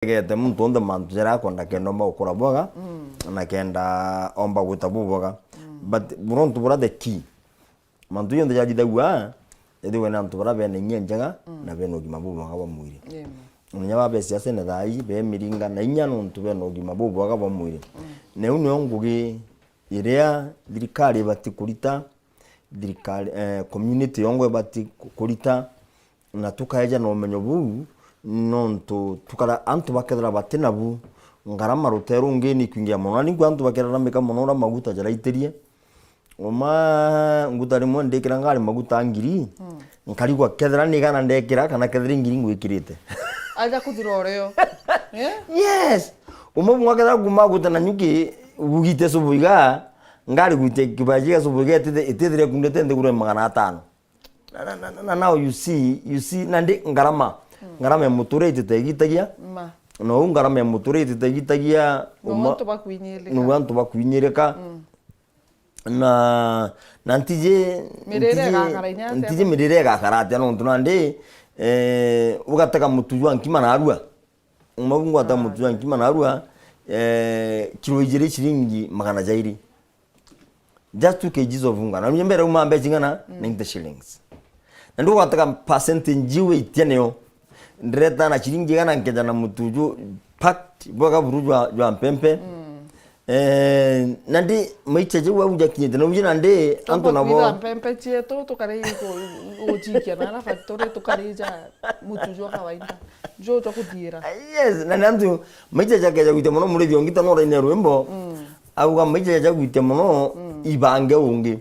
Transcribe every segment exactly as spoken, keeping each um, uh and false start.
Egete muntu onthe mantu jaria akwenda kenda omba gukura bwega, na kenda omba gwita bubwega. But burontu buria the key, mantu jonthe jathithagua, ethirwe ni antu baria bena inya njega na bena ugima bubwega bwa mwiri. Amen. Muthenya baba be siasene thaa ii, be miringa na inya nontu bena ugima bubwega bwa mwiri. Na iu nio ngugi iria thirikari ibati kurita, thirikari, eh, community yongo ibati ku-, kurita, na tukaeja na umenyo buu, nontu tukara-, antu bakethira bati nabu, ngarama rutere rungi ni ikwingia mono. Na ningwa antu bakiraramika mono uria maguta jaraitirie. Uma nguta rimwe ndikira ngari maguta ngiri, nkarigwa kethira ni igana ndekira kana kethira ngiri ngwikirite. Aja kuthira urio. Eh? Yes. Umwe bumwe kethira kuma guta na nyuki, bugite subu iga, ngari gwite kibaya gia subu iga itithire kundite nthiguru ya magana atano. Na, na, na, na, now you see, you see, nandi ngarama, ngarama ya muture itite igitagia. Ma. Na uu ngarama ya muture itite igitagia, no uma-, antu bakwinyirika. No antu bakwinyirika. Na, na ntiji, mirire ntiji, igakara inya atia? Ntiji mirire igakara atia, nontu nandi, eh, ugatega mutu jwa nkima narua. Uma bungwata mutu jwa nkima narua, eh, kilo ijiri ciringi magana jairi. Just two kilograms of unga. Na mbere uma mbeca ing'ana? Ninety shillings. Na ndugatega percentage iu itia niyo. Ndireta na ciringi igana nkeja na mutu ju packed bwega buru jwa, jwa mpempe. Eh, nandi maicha jau au jakinyite na uji nandi antu nabo. Mpempe cietu tukari guchikia na factory tukarija mutu jwa kawaida. Jo jo kuthiira. Yes, na ni antu maicha jakeja gwite mono murithi ongita no raine rwimbo. Auga maicha jaja gwite mono ibange ungi.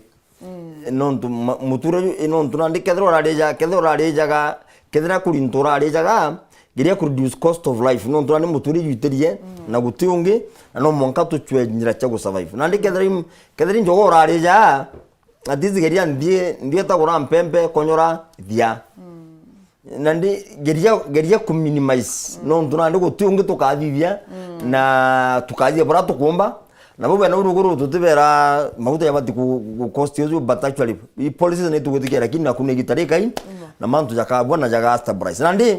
Nontu ma-, muture ju-, nontu nandi kethira urarija, kethira urarijaga, kethira kuri ntu urarijaga, geria ku reduce cost of life. Nontu nandi muture jwitirie na guti ungi, na no mwanka tuchwe njira cia gu survive. Nandi kethira im-, kethira injogo urarija, at least geria nthie, nthie tagura mpempe, konyora, thia. Nandi geria, geria ku minimize. Nontu nandi guti ungi tukathithia, na tukathithia buria tukumba. Na bau bena urugu ruu tutibera maguta jabati ku, ku cost uju, but actually, i policies ni tugwitikia, lakini naku ni igita rikai, na mantu jakabua na jaga stabilize. Nandi,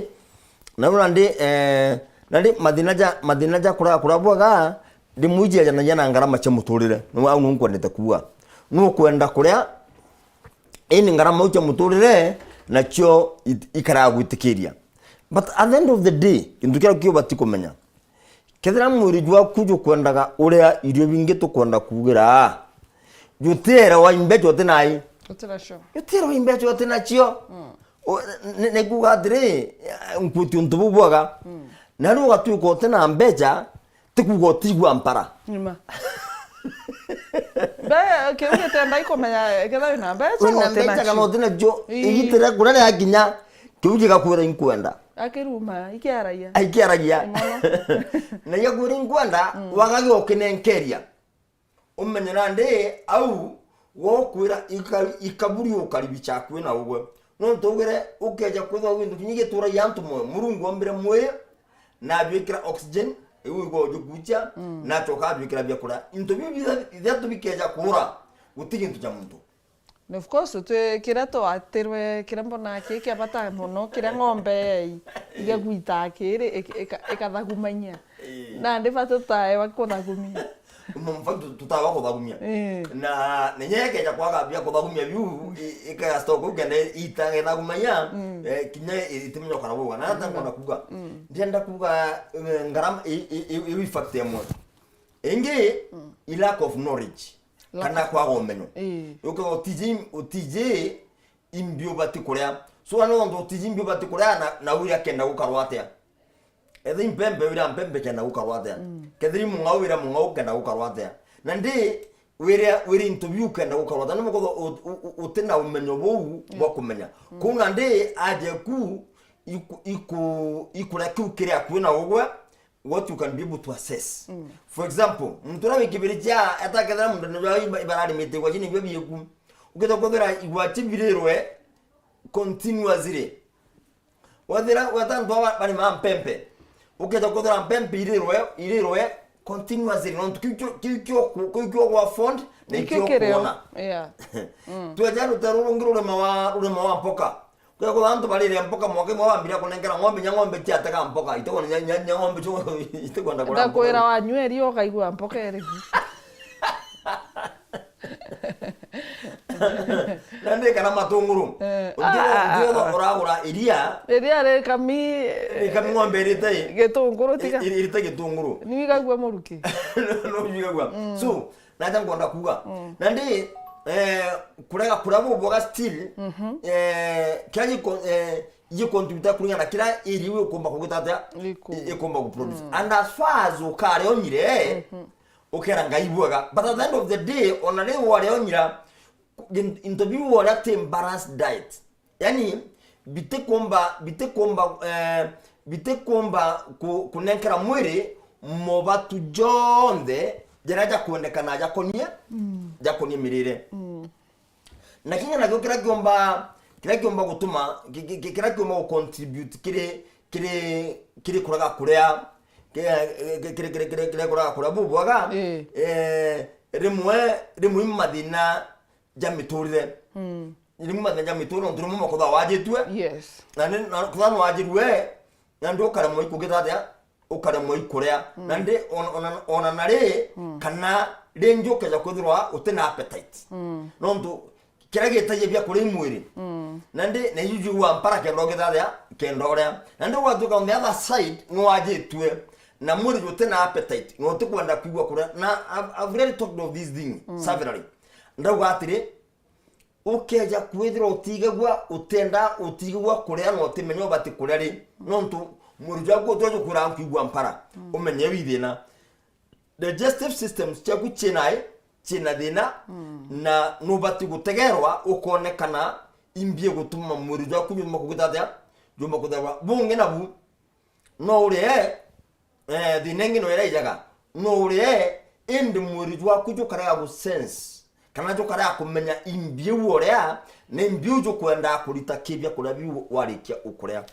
na riu nandi, eh, nandi mathina ja, mathina ja kura, kura bwega, rimwe ijiajanagia na ngarama cia muturire. Ni au nkwendete kuuga. Nukwenda kuria, ini ngarama iu cia muturire, nacio it-, ikaraga gwitikiria. But at the end of the day, kintu kiria kio ubati kumenya, kethira mwiri jwaku jukwendaga uria irio bingi tukwenda kuugira, jutiere wa imbeca uti nai. Uti nacio. Jutiere wa imbeca uti nacio. U-, ni, ni kuuga atiri, nkwiti untu bubwega. Na riu ugatwika uti na mbeca, ti kuuga utigua mpara. Nima. Be, kiu gitenda ikumenya, kethira wina mbeca kana uti nacio. Wina mbeca kana uti nacio, ii, igitire kuria riakinya, kiu gigakwira inkwenda. Akiruma, ikiaragia. Aikiaragia. Mono. Na igakwira inkwenda, wagagia ukinenkeria. Umenye nandi au, wokwira ika-, ikaburi ukaribi chakwe na ugwe. Nontu ugire ukeja kwithwa gintu kinya gituragia antu moyo. Murungu ombire mwiri, na abikira oxygen, iu igwe ujukucha, na acoka abikira biakuria. Into biu bitha-, ithatu bikeja kuura, guti gintu kia muntu. And of course, twi, kiria twatirwe, kiria mbonaa ki kia bata mono, kiria ng'ombe i-, igagwita kiri, ik-, ika-, ikathagumania. Ii. Nandi batu tutaewa kuthagumia. Mfa tu-, tutawa kuthagumia. Ii. Na, na inya ikeja kwaga bia kuthagumia biu, i-, ikaya stock, ukenda ita-, ithagumania, eh, kinya i-, itimenya ukara buga. Na hata nkwenda kuga, ndienda kuga, eh, ngarama, i-, i-, i-, i-, fact ya mwe. Ingi, i lack of knowledge. Kana kwaga umenyo. Ii. Ukiga utiji, utiji imbi ubati kuria. So, wana nontu utiji imbi ubati kuria na, na wira kenda gukarwa atia? Ethira impempe wira mpempe kenda gukarwa atia? Kethira i mung'au wira mung'au kenda gukarwa atia? Na ndi wira, wira into biu kenda gukarwa atia? Ni mukorwa u-, u-, u-, uti na umenyo buu bwa kumenya. Kuu na ndi aje ku iku-, iku-, ikuria kiu kiri akui na ugwe, what you can be able to assess. For example, muntu uria wi kibiri kia, eta kethira muntu ni jwa iba-, ibararimite igwa chini ibio bieku. Ukethira kwethira igwa chi birirwe continuously. Wethira, weta antu aba bari ma mpempe. Ukethira kwethira mpempe irirwe, irirwe continuously. Nontu kiu kio, kiu kio ku-, kiu kio gwa fund, na ikio kuona. Yeah. Tweja rutero rungi rurema wa, rurema wa mpoka. Kwethirwa antu barire mpoka, mwanka imwe wambira kunenkera ng'ombe, nya ng'ombe ciatega mpoka, itikwenda, nya, nya, nya ng'ombe cio, itikwenda kuria mpoka. Ndakwira wanyua iria ukaigua mpoka iri. Na ndi kana matunguru. Eh, uti, ah, ah, uti ah, ah. Uragura iria. Iria rikami. Rikami ng'ombe irite i. Gitunguru tiga. I-, i-, irite gitunguru. Ni wigagua muruki. No, no wigagua. Mm. So, naja nkwenda kuuga. Mm. Na ndi, eh, kurega kuria bubwega still, mhm, eh, kiria giko-, eh, gikontributa kuringana na kiria iri iu ikumba kugita atia? Iku-, i-, ikumba guproduce. Mm. And as far as ukaria unyire, mhm, ukera Ngai bwega. But at the end of the day, ona riu waria unyira, in-, into biu waria ti balanced diet. Yani, bitikumba, bitikumba, eh, bitikumba ku-, kunenkera mwiri mobatu jonthe jaria jakwendekana jakonie, mm, jakonie mirire. Mm. Na kinya nakio kiria kiumba, kiria kiumba gutuma, ki-, ki-, ki-, kiria kiumba gucontribute kiri, kiri, kiri kuraga kuria, ki-, ki-, kiri, kiri, kiri, kiri kuraga kuria bubwega, ii, eh, rimwe, rimwe i mathina ja miturire. Mm. Rimwe mathina ja miturire, nontu rimwe mukutha wajitue. Yes. Na ni, na kutha nwajirue, na ndi ukaremwa ikugita atia? Ukaremwa ikuria. Mm. Na ndi ona, ona, ona na ri, mm, kana ringi ukeja kwithirwa uti na appetite. Mm. Nontu kiria gitagia bia kuria i mwiri. Mm. Na ndi, na iju jugua mpara kenda ugita atia? Kenda uria. Na ndi gwatuika on the other side, nwajitue. Na mwiri juti na appetite. Na utikwenda kwigua kuria. Na I've, I've really talked of this thing, mm, severally. Ndauga atiri, ukeja kwithirwa utigagua, utenda, utigagua kuria na utimenya ubati kuria ri, nontu mwiri jwaku utio jukwiraga nkwigua mpara, mm, umenye wi thina. Digestive systems ciaku ciina i, ciina thina, mm, na nubati gutegerwa ukonekana imbi igutuma mwiri jwaku jumba kugita atia? Jumba kutheerwa. Bungi nabu, no urie, eh, thina ingi no iria ijaga. No urie, indi mwiri jwaku jukarega gusense, kana jukarega kumenya imbi iu uria, na imbi iu jukwenda kurita ki bia kuria biu warikia ukuria.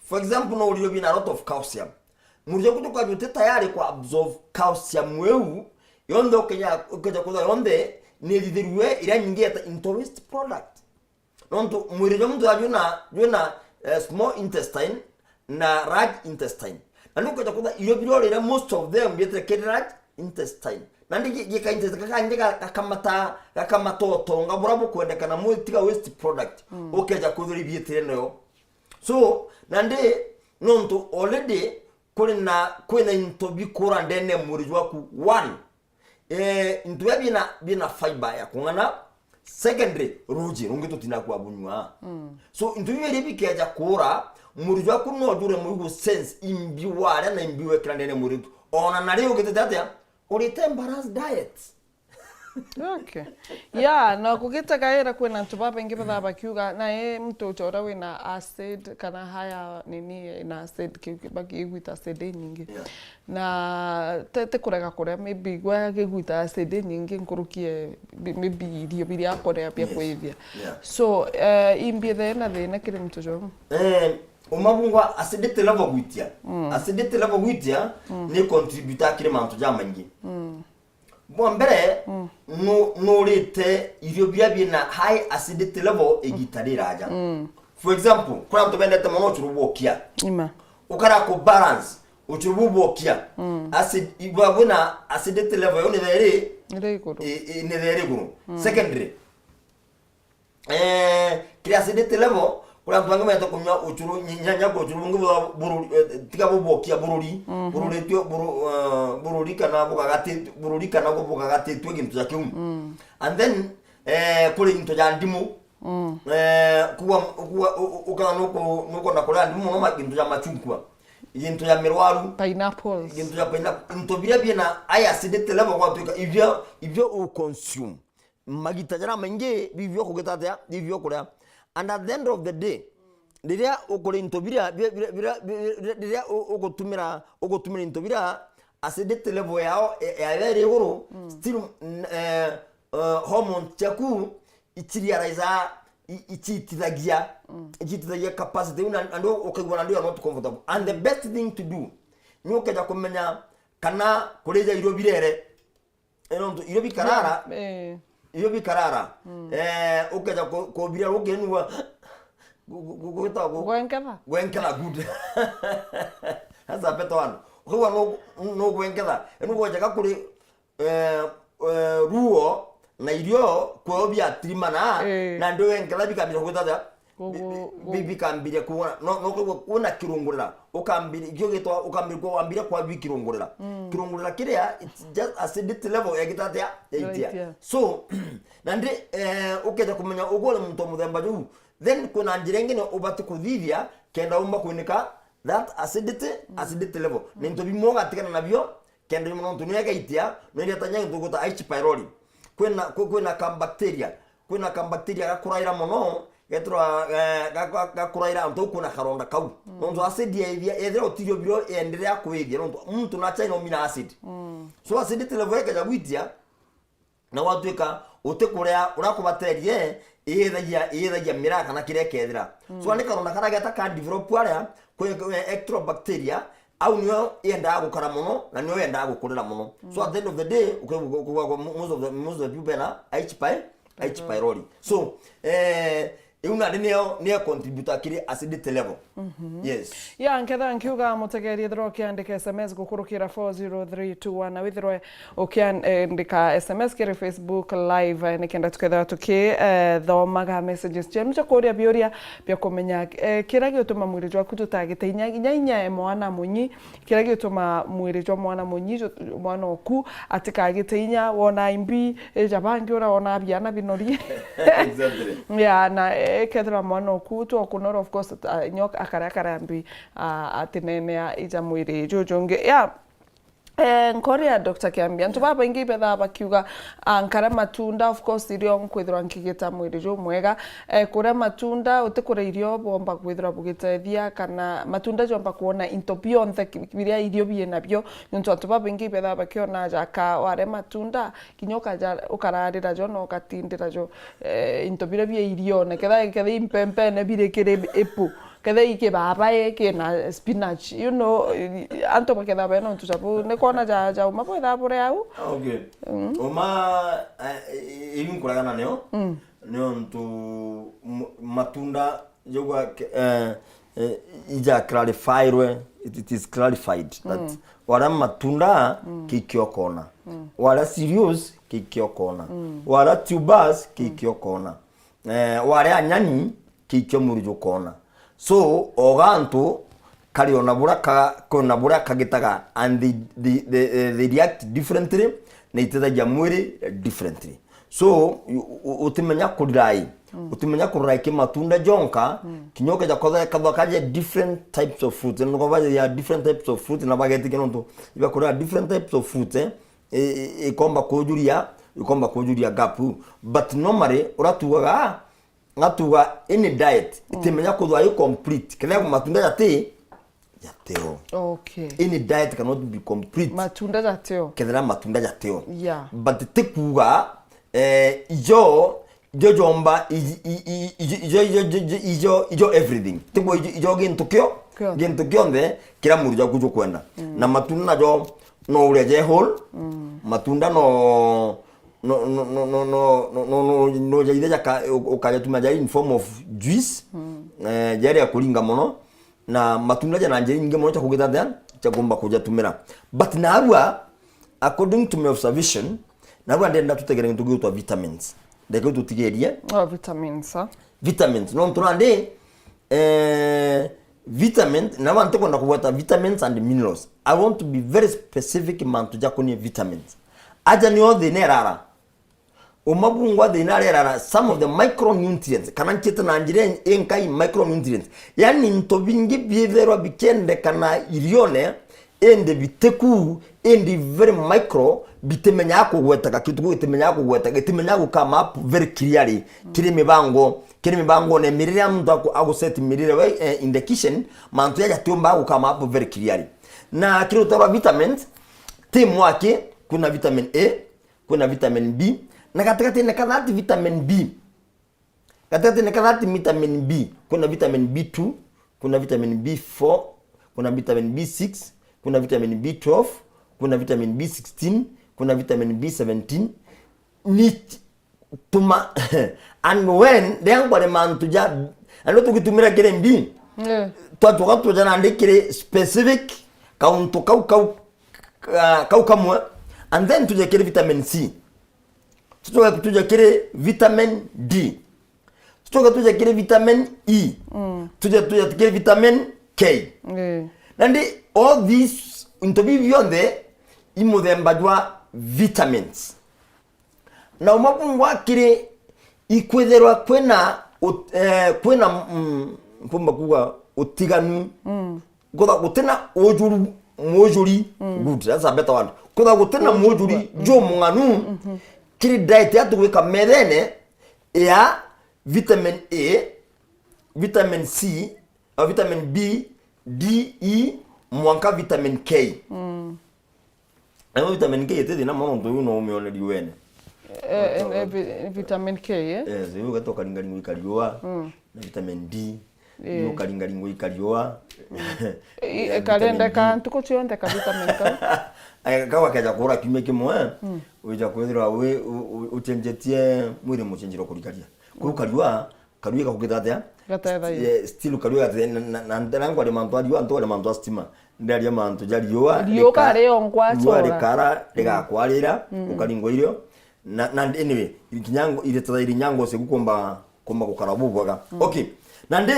For example, no urie ubi na a lot of calcium. Mwiri jwaku jukaja uti tayari ku absorb calcium iu yonthe, ukeja, ukeja kwithirwa yonthe ni ithithirue, iria nyingi yeta into waste product. Nontu mwiri jwa muntu jwina, jwina, eh, small intestine na large intestine. Na ni ukeja kwithirwa irio biria urire, most of them bietire kiri large intestine. Na ndi gi-, gika intestine kaka nje ga-, gakamata, gakamata utonga buria bukwendekana mwiri, tiga waste product. Mm. Ukeja kwithirwa ibietire nayo. So, na ndi nontu already kuri na, kwina into bikura ndene ya mwiri jwaku. One, eh, into biria bina, bina fiber ya kung'ana. Secondly, ruji rungi tutina kwabunyua. Mm. So, into biu biria bikeja kuura, mwiri jwaku no jure mwiri gu sense imbi waria na imbi wekira ndene ya mwiri. Ona na riu ugitite atia? Urite balanced diet. Okay. Yeah, na kugitegaira kwina antu babaingi bathaa bakiuga, na i muntu uja uria wina acid kana higher nini na acid, ki-, ki-, bakigwita acid inyingi. Yeah. Na ti, ti kurega kuria, maybe gwe akigwita acid inyingi nkuruki e bi-, maybe irio biria akuria bia, yes, kwithia. Yeah. So, eh, imbi ithe na thina kiri muntu juu? Eh, uma bungwa acidity level gwitia. Mm. Acidity level gwitia, mm, ni contributor kiri mantu jamaingi. Mm. Bwa mbere, mm, nu-, nurite irio biria bina high acidity level igita riraja. Mm. For example, kuri antu bendete mono ucuru bwa ukia. Ima. Ukara ku balance ucuru bwa ukia. Mm. Acid, ibwa bwina acidity level yo ni theri. Iri iguru. I, i, ni theri iguru. Mm. Secondly, eh, kiri acidity level, kuri antu bangi menda kunywa ucuru, nya-, nya-, nya ucuru bungi bu-, bururi, eh, tiga bubwokia bururi, mhm, bururitwe, buru-, eh, bururi kana bugagati-, bururi kana bu-, bugagatitwe gintu ja kiu. Mm. And then, eh, kuri into ja ndimu. Mm. Eh, kuwa, kuwa, u-, u-, ukana nuku-, nukwenda kuria ndimu muno, ma-, gintu ja machungwa, gintu ja mirwaru. Pineapples. Gintu ja pineapple. Into biria biena high acidity level gwatuika ibio, ibio u consume. Magita jaria maingi bibio kugita atia? Bibio kuria. And at the end of the day, riria ukuria into biria, biria, biria, biria, biria, riria u-, ugutumira, ugutumira into biria, acidity level yao, e-, yayo iri iguru, mm, still, n-, eh, eh, hormones ciaku ichirealize, i-, ichitithagia, mm, ichitithagia capacity, na, na ndu ukaigua na ndu you are not comfortable. And the best thing to do, ni ukeja kumenya kana kurija irio birere, eh, nontu irio bikarara, yeah, eh, irio bikarara, mm, eh, ukeja ku-, kubira rukinua, Gu-, gu-, gu-, gwitagwa gu-, gwenketha. Gwenketha, good. That's a better one. Ukauga nu-, nugwenketha. Enu gwejega kuri, eh, eh, ruo na irio kweo biatirimana, eh, na ndi wenketha bikambira gwita atia? Gu-, bi-, gu-, bi-, bi-, gu-, bikambiria kuona. No, no, kwigua kwina kirungurira. Ukambiria, ikio gitwa, ukambiria kwa, wambiria kwa bi kirungurira. Mm. Kirungurira kiria, it's just acidity level yagita atia? Yaitia. Yaitia. So, na ndi, eh, ukeja kumenya ugwe uri muntu wa muthemba juu, then kwina njira ingi ni ubati kuthithia kenda umba kwinika that acidity, mm, acidity level. Mm. Ni into bimwe ugatigana nabio, kenda bimwe nontu niyo igaitia, no iria tanya into guta H. pylori. Kwina, kwi-, kwina ka bacteria, kwina ka bacteria gakuraira mono, getirwa, eh, ga-, ga-, gakuraira antu au kwina karonda kau. Mm. Nontu acid yaithia, ethira utirio biro yenderea kwithia, nontu muntu na chai no mina acid. Mm. So acidity level ikeja gwitia, na gwatuika utikuria uria kubaterie, iyithagia, iyithagia miraa kana kiria ikethira. Mm. So ni karonda karia geta ka develop aria, kwi, kwi ectobacteria, au nio yendaga gukara mono, na nio yendaga gukurira mono. So at the end of the day, ukaigua ku-, ku-, ku-, most of the, most of the people bena H. py-, H. pylori. So, eh, iu nandi nio, nio contributor kiri acidity level. Mhm. Yes. Ya, nketha nkiuga mutegeria ethirwa ukiandika S M S gukurukira four zero three two one, na withirwe ukiandika S M S kiri Facebook Live, eh, nikenda tukethirwa tuki, eh, thomaga messages cienu cia kuria biuria bia kumenya, eh, kiria giutuma mwiri jwaku jutagite inya, inya, inya e mwana munyi, kiria gituma mwiri jwa mwana munyi, mwana oku atikagite inya, wona imbi, ija bangi ura wona biana binori. Exactly. Ya, na, eh, kethira mwana oku twokunora, of course, ah, nyo akare, akare ambi, ah, atinenea ija mwiri jujungi. Ya, eh, nkoria Doctor Kiambi, antu babaingi ibethaa bakiuga, ah, nkare matunda, of course, irio nkwithirwa nkigita mwiri jumwega. Eh, kuria matunda, utikuria irio bwomba kwithirwa bugitethia, kana matunda jomba kwona into bionthe ki-, biria irio biinabio, nontu antu babaingi ibethaa bakiona jaka ware matunda, kinya ukaja, ukararira jo na ugatindira jo, eh, into biria bia irione, ketha, ketha impempene biri kiri ipu, ketha i kibabai kina spinach, you know, antu baketha bena untu jabu, ni kwona ja, ja uma bwetha bure au. Okay. Mm. Uma, eh, i-, i-, iu nkuragana nio, mm, niontu m-, matunda jogwa ke-, eh, eh, ija clarifyirwe, it, it is clarified that, mm, wara matunda, mm, kikio kona. Mm. Wara cereals kikio kona. Mm. Wara tubers, mm, kikio kona. Eh, wara nyani kikio mwiri jukona. So, o gantu kari ona bura ka-, kona bura kagitaga, and they, they, they, eh, they react differently, na itethagia mwiri differently. So, u-, u-, utimenya kurirai, mm, utimenya kurirai ki matunda jonka, mm, kinya ukeja kothe kathwa kaje different types of fruit. Nuko baje ya different types of fruit, na bagetikia nontu ibakuria different types of fruit, eh, i-, i-, ikomba kujuria, ikomba kujuria gap. But normally, uratugaga, ngatuga any diet, mm, itimenya kuthwa i complete. Kethira matunda jati, jateo. Okay. Any diet cannot be complete. Matunda jateo. Kethira matunda jateo. Yeah. But ti kuuga, eh, ijo, ijo jomba, i-, i-, i-, ijo, ijo, ijo, ijo, ijo, ijo everything. Ti kuuga ijo, ijo gintu kio, kio, gintu kionthe, kira mwiri jwaku jukwenda. Mm. Na matunda najo no uria je whole. Mm. Matunda no, no, no, no jaithe jaka-, u-, ukajatuma ja in form of juice. Mm. Eh, jaria kuringa mono. Na matunda jana njira nyingi mono cia kugita atia, cia kuumba kujatumira. But narua, according to my observation, narua ndenda tutegere gintu gitwa vitamins. Ndeke tutigerie. Oh, vitamins, ah. Vitamins. No nturande, eh, vitamins, narua ntikwenda kugweta vitamins and minerals. I want to be very specific mantu jakonie vitamins. Aja nio thina irara. Uma bungwa thina arerara some of the micronutrients, kana nchite na njira inkai micronutrients. Yani into bingi biitherwa bikiendekana irione, indi bitiku, indi very micro, bitimenyaga kugwetaga, kituku gitimenyaga kugwetaga, gitimenyaga gukama up very clearly. Kiri mibango, kiri mibango ne mirire ya muntu aku-, aguset mirire we, eh, in the kitchen, mantu jaja tiumbaga gukama up very clearly. Na kiri utarwa vitamins, ti mwaki, kuna vitamin A, kwina vitamin B, na gatigatine ka that vitamin B, gatigatine ka that vitamin B, kwina vitamin B two, kwina vitamin B four, kwina vitamin B six, kwina vitamin B twelve, kwina vitamin B sixteen, kwina vitamin B seventeen. Ni tuma and when, riria nkwari mantu ja, na ndio tugitumira kiri B, eh, twacoka tuja nandi kiri specific kauntu kau, kau, ah, kau kamwe, and then tuje kiri vitamin C. Tucoke tuje kiri vitamin D. Tucoke tuje kiri vitamin E. Mm. Tuje, tuje kiri vitamin K. Eh. Nandi all these into bibi bionthe i muthemba jwa vitamins. Na umabungwa kiri ikwithirwa kwina ut-, eh, kwina, mm, mpumba kuga utiganu. Mm. Kwithirwa gutina ujuru, mujuri, mm, good, that's a better word. Kwithirwa gutina mujuri, mm, jumung'anu, mhm, kiri diet ya tugwika methene ya vitamin A, vitamin C, a vitamin B, D, E, mwanka vitamin K. Mm. Nayo vitamin K iti thina mono, nontu iu no umione riuene. Eh, eh, eh, vi-, vitamin K, eh? Yes, iu ugeta ukaringaringwa ikariua, mm, na vitamin D. Eh. Iu ukaringaringwa ikariua. I-, eh, ikarendeka vitamin D. Ntuku cionthe ka vitamin kau. Eh, kau gakeja kura kiumia kimwe, mm, wija kwithirwa wi-, u-, u-, ucenjetie mwiri mucenjiro kurikaria. Kuu, mm, kariua, kariua gakugita atia? Gatethagia. Eh, still kariua gate-, na, na, na, na nkwari mantu a riua, ntu ari mantu a stima. Ndaria mantu ja riua, riua rika-, riongwa riua chora. Rikara, mm, rigakwarira, mm, ukaringwa irio. Na, na anyway, ikinyango, iretera irinyango cia kukomba, komba gukara bubwega. Mm. Okay. Na ndi,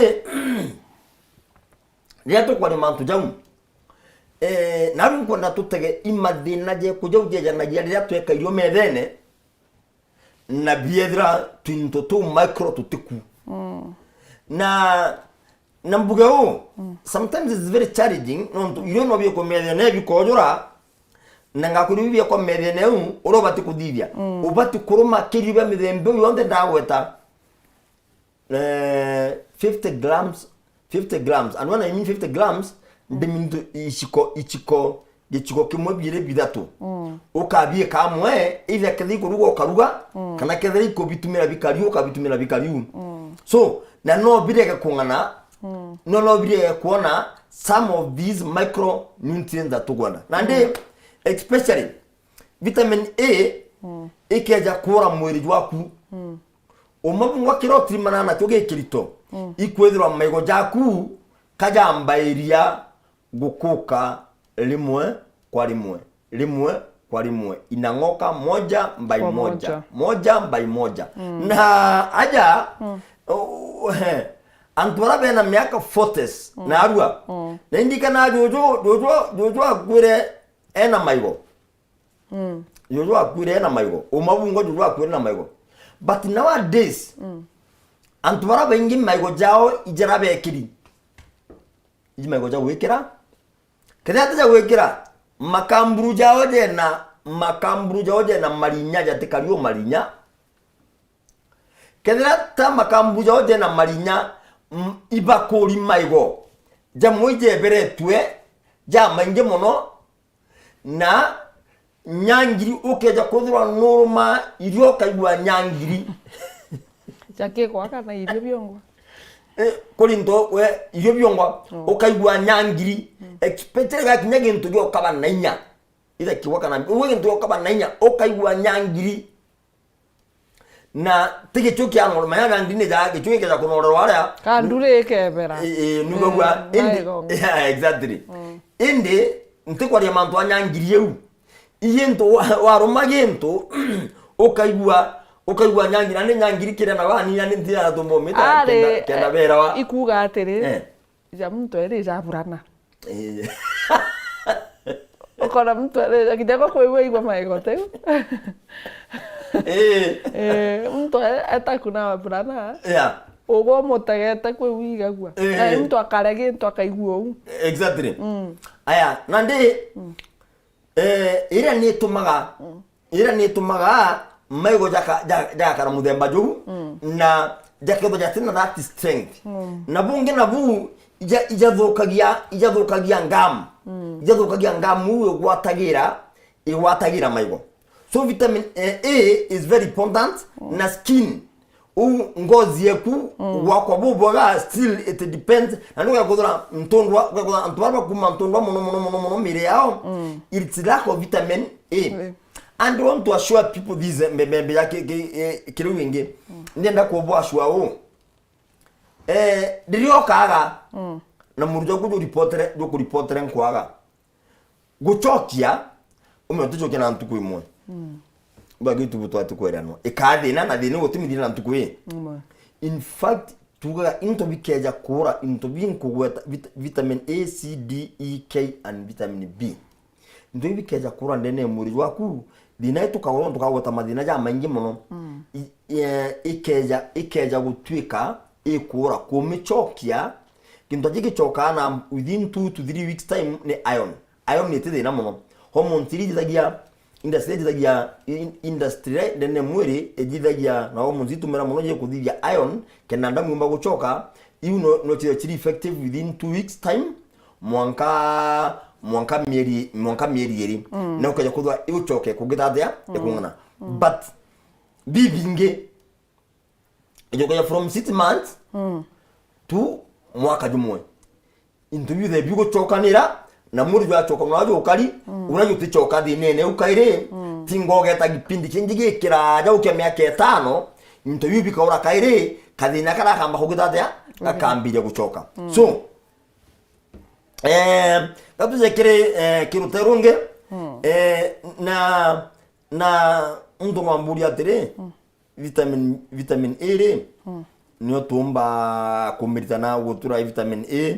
riria tukwari mantu jau, eh, naru nkwenda tutege imathina jeku jau jejanagia riria tweka irio methene, na biethira twinto tuu micro tutiku. Mm. Na, na mbuge uu, mm, sometimes it's very challenging, nontu irio no bikumethene bikojura, na ngakwira biu biakomethene u, uria ubati kuthithia. Mm. Ubati kuruma kirio bia mithemba iu yonthe ndagweta. Eh, fifty grams, fifty grams. And when I mean fifty grams, mm, ndi mintu ichiko, ichiko, gichiko kimwe, biiri, bithatu. Mm. Ukabiika amwe, either kethira ikuruga ukaruga, mm, kana kethira ikubitumira bikariu, ukabitumira bikariu. Mm. So, na no birege kung'ana, mm, no, no birege kuona some of these micronutrients that tugwenda. Na ndi, mm, especially vitamin A, mm, ikeja kuura mwiri jwaku. Mm. Umabungwa kiria utirimanaga nakio gikirito, mm, ikwithirwa maigo jaku kajambairia gukuka rimwe kwa rimwe, rimwe kwa rimwe, inang'oka moja by moja, moja by moja. Mm. Na aja, mm, u-, he, antu baria bena miaka forties, mm, narua, mm, na indikana juju, juju, juju akwire ena maigo. Mm. Juju akuire na maigo. Umabungwa juju akuire na maigo. But nowadays, mm, antu baria baingi maigo jao ijara bekiri. Iji maigo ja gwikira. Kethira ti ja gwikira, makamburu jao jena, makamburu jao jena marinya jatikari o marinya. Kethira ta makamburu jao jena marinya, mm, ibakuri maigo jamwe ijeberetue, jamaingi mono, na nyangiri ukeja kwithirwa nuruma irio ukaigua nyangiri. Jakikwa kana irio biongwa? Eh, kuri nto we irio biongwa, oh, ukaigua nyangiri. Mm. Especially gakinya gintu gia ukaba na inya. Itha kiwa kana, uwe gintu gia ukaba na inya, ukaigua nyangiri. Na ti gichu kia ng'oro, maya na ndini ja gichu gikeja kunorerwa aria. Ka nduri ikebera. Ii, ii, nugagua, mm, indi, yeah, exactly. Mm. Indi, ntikwaria mantu a nyangiri iu. Ii gintu wa-, waruma gintu, ukaigua, ukaigua nyangiri, na ni nyangiri kiria na wani, na ni nthira na tumbo mita, ari, kenda, kenda, eh, berawa. Ikuga atiri, eh. Ja muntu eri jaburana. Eh. Ukona muntu eri, kinya ko kwigua igua maigo teu. Eh. Eh, muntu e-, etaku na burana. Yeah. Ugwo mutegete kwi wigagua. Eh. Na muntu akare gintu akaigua uu. Exactly. Mm. Aya, na ndi, mm. Eh, iria ni itumaga, mm, iria ni itumaga maigo jaka-, ja-, jagakara muthemba juu, mm, na jakethwa jatina that strength. Mm. Na bungi nabu, ija-, ijathukagia, ijathukagia ngamu. Mm. Ijathukagia ngamu iu igwatagira, igwatagira maigo. So vitamin, eh, A is very important, mm, na skin. Uu ngozi yeku, mm, gwakwa bubwega, still it depends. Na ndio ugakuthira ntundwa, ugakuthira antu baria bakuma ntundwa muno, muno, muno, muno miri yao, mm, it's lack of vitamin A. Mm. And I want to assure people this, eh, mbe, mbe, mbe ya ki, ki, eh, kiriu ingi. Ndienda kubwa assure u. Eh, riria ukaga, na muru jwaku juripotere, jukuripotere nkwaga. Gucokia, ume uticokia na ntuku imwe. Bagi tubu twati kweranwa. Ikathina na thina gutimithira na ntuku i. Imwe. In fact, tugaga into bikeja kura, into binkugweta vit-, vitamin A, C, D, E, K and vitamin B. Into ibi bikeja kura ndene ya mwiri jwaku, thina itu tukagweta, tukagweta mathina ja maingi mono. I, e, ikeja, ikeja gutwika ikura kumicokia, gintu aji gicokaa na within two to three weeks time ni iron. Iron ni iti thina mono. Hormones iria ijithagia, industry iria ijithagia, in-, industry iria ndene ya mwiri ijithagia na hormones itumira mono je kuthithia iron, kenda ndamu yumba gucoka, iu no, no chiri, chiri effective within two weeks time, mwanka, mwanka mieri, mwanka mieri iri. Na ukeja kuthwa iucoke kugita atia, ikung'ana. But bibingi, ijokagia from six months to mwaka jumwe. Into biothe bigucokanira, na muri jwacoka na jukari, ura juticoka thinene u kairi, tinga ugeta gipindi kingi gikiraja ukia miaka itano, into biu bikaura kairi, kathina karia kamba kugita atia, gakambiria gucoka. So, eh, gatuje kiri, eh, kirute rungi, eh, na, na untu nwamburia atiri, vitamin, vitamin A ri, nio tuumba kumirita na gutura vitamin A,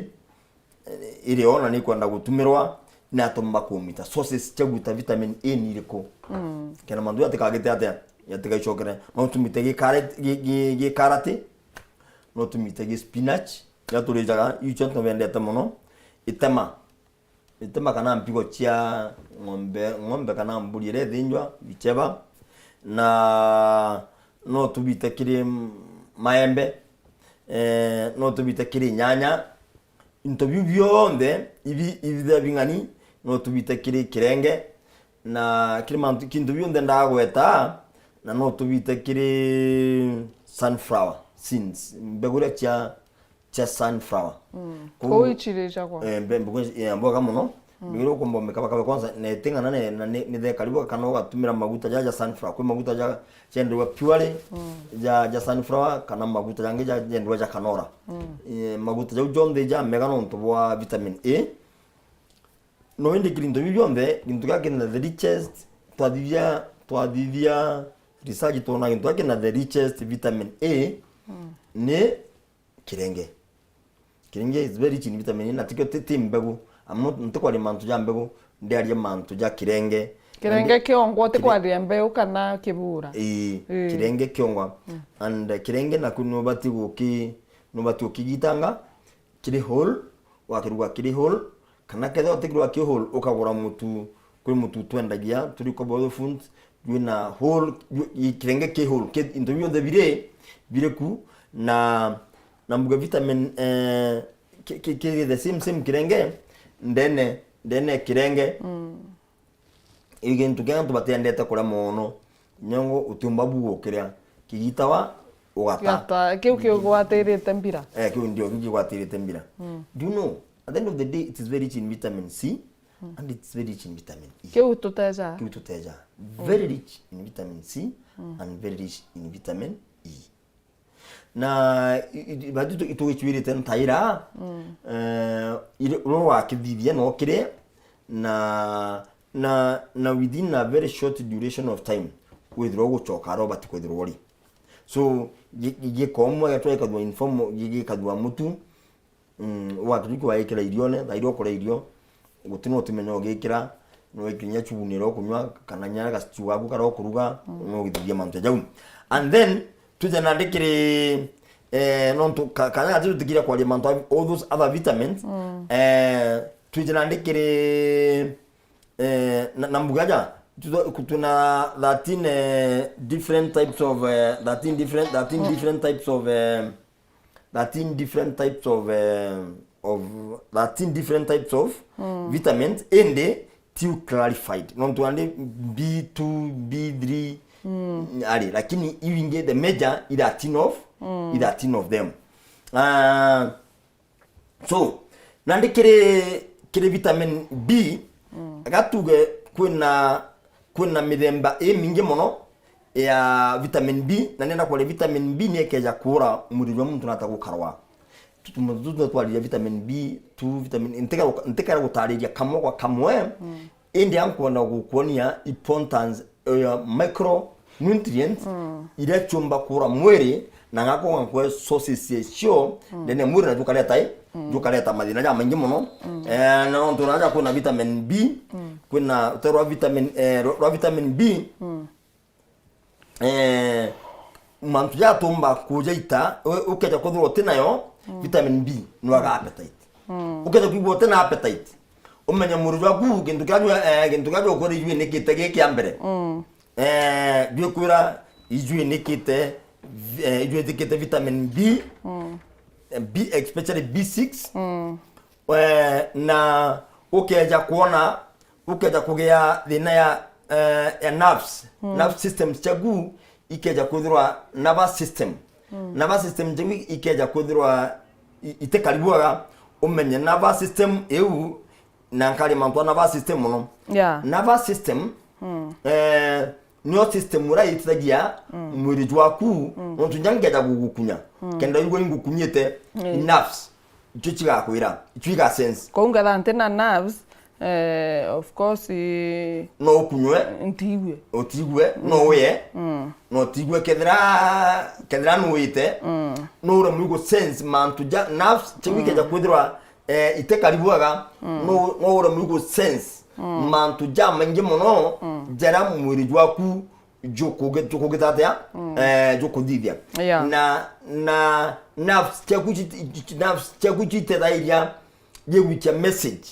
iri ona ni kwenda gutumirwa, na tumba kumita. Sources cia guta vitamin A ni iriku? Kena mantu jatikagite atia, jatigaicokere. No tumite gi karati, gi, gi, gi karati, no tumite gi spinach, ja turijaga, iu cio tubendete mono. Itema. Itema kana mpigo cia ng'ombe, ng'ombe kana mburi iria ithinjwa, bicheba, na no tubite kiri maembe, eh, no tubite kiri nyanya. Into biu bionthe, ibi, ibithe bing'ani, no tubite kiri kirenge, na kiri mantu, kintu bionthe ndagweta, na no tubite kiri sunflower seeds, mbegu iria cia cia sunflower. Koguo, koguo ichirijagwa, eh, mbe-, mbegu, eh, mboga mono. Mbegu iria ukumba umikabakabe kwanza, na iting'ana ne, na ni, ni theka riu kana ugatumira maguta ja, ja sunflower. Kwi maguta ja, jenderwa purely ja, ja sunflower, kana maguta jangi ja, jenderwa ja canola. Eh, maguta jau jonthe ja mega nontu bwa vitamin A. No indi kiri into biu bionthe, gintu kia kina the richest, twathithia, twathithia research twona gintu kia kina the richest vitamin A ni kirenge. Kirenge is very rich in vitamin, na tikio ti, ti mbegu. Amu ntikwaria mantu ja mbegu, ndiaria mantu ja kirenge. Kirenge kiongwa, tikwaria mbeu kana kibura. Ii, kirenge kiongwa. And, eh, kirenge naku nubati guki-, nubati gukigitanga kiri whole, wakiruga kiri whole, kana kethira utikiruga kiri whole, ukagura mutu, kwi mutu twendagia, turi Koboyo Foods, jwina whole, jwi-, i-, kirenge ki whole, ki, into bionthe biri, biri ku, na, na mbuge vitamin, eh, ki, ki, ki the same, same kirenge, ndene, ndene kirenge. Iu gintu kia antu batiendete kuria mono. Nyongo utiumba bu gukiria. Kigitawa, ugata. Gata, kiu kigwatirite mbira. Eh, kiu ndio, kiu kigwatirite mbira. Do you know, at the end of the day, it is very rich in vitamin C and it's very rich in vitamin E. Kiu tuteja. Kiu tuteja. Very rich in vitamin C and very rich in vitamin E. Na i-, i-, batu tu-, itugicwirite ntaira, eh, iri-, uria wakithithia no kirie, na, na, na within a very short duration of time, withirwa ugucoka aria ubati kwithirwa uri. So, gi-, gi-, gikomo gitwa gikathua inform, gi-, gikathua mutu, Mm, wakiri kiwaikira irione, thairi ukuria irio, guti no utimenya ugikira, no wikire nya chubuni iria ukunywa, kana nya gastew gaku karia ukuruga, no ugithithia mantu jau. And then, twije nandi kiri, eh, nontu ka-, kana gati tutikire kwaria mantu a all those other vitamins, eh, twije nandi kiri, eh, na, na mbuga ja, tu-, tuna thirteen, eh, different types of, eh, thirteen different, thirteen different types of, eh, thirteen different types of, eh, of, thirteen different types of vitamins, indi tiu clarified. Nontu andi B two, B three, ari, lakini iu ingi, the major i thirteen of, i thirteen of them. Ah, so, nandi kiri, kiri vitamin B, gatuge kwina kwina mithemba imingi mono ya vitamin B, na nenda kwaria vitamin B ni ikeja kuura mwiri jwa muntu nata gukarwa. Tutu twariria vitamin B two, vitamin, ntikara ntikara gutariria kamwe kwa kamwe, indi ankwenda gukuonia importance ya micronutrients iria ciumba kuura mwiri, na ngako ngankwe sources cia cio ndene ya mwiri, na jukareta i jukareta mathina ja maingi mono. Eh, na nontu naja kwina vitamin B, kwina rute rwa vitamin, eh, rwa, rwa vitamin B, eh, mantu jatumba kujaita, u- ukeja kwithirwa uti nayo, vitamin B nwaga appetite. Ukeja kwigua uti na appetite, umenye mwiri jwaku gintu kia jwa- eh, gintu kia jukuri jwinikite gi kia mbere. Eh, jwikwira ijwinikite, vi- eh, ijwitikite vitamin B, eh, B, especially B six. Eh, na ukeja kuona, ukeja kugia thina ya, eh, ya nerves, nerve systems ciaku ikeja kwithirwa nervous system. Nervous system ciaku ikeja kwithirwa i- itikari bwega, umenye nervous system iu, na nkari mantu a nervous system mono. Yeah. Nervous system, eh, nio system uria itithagia mwiri jwaku, nontu nya ngeja gugukunya, kenda igua ingukunyite, nerves icio cigakwira, icio iga sense. Kou ngetha nti na nerves, eh, of course, i- No ukunywe, ntigue. Utigue, no uye, no utigue kethira, kethira nuite, no uremwe igu sense mantu ja nerves ciu ikeja kwithirwa, eh, itikari bwega, no, no uremwe igu sense mantu ja maingi mono jaria mwiri jwaku jukugi- jukugita atia, eh, jukuthithia. Yeah. Na, na nerves ciaku cit- nerves ciaku citethairia gigwikia message.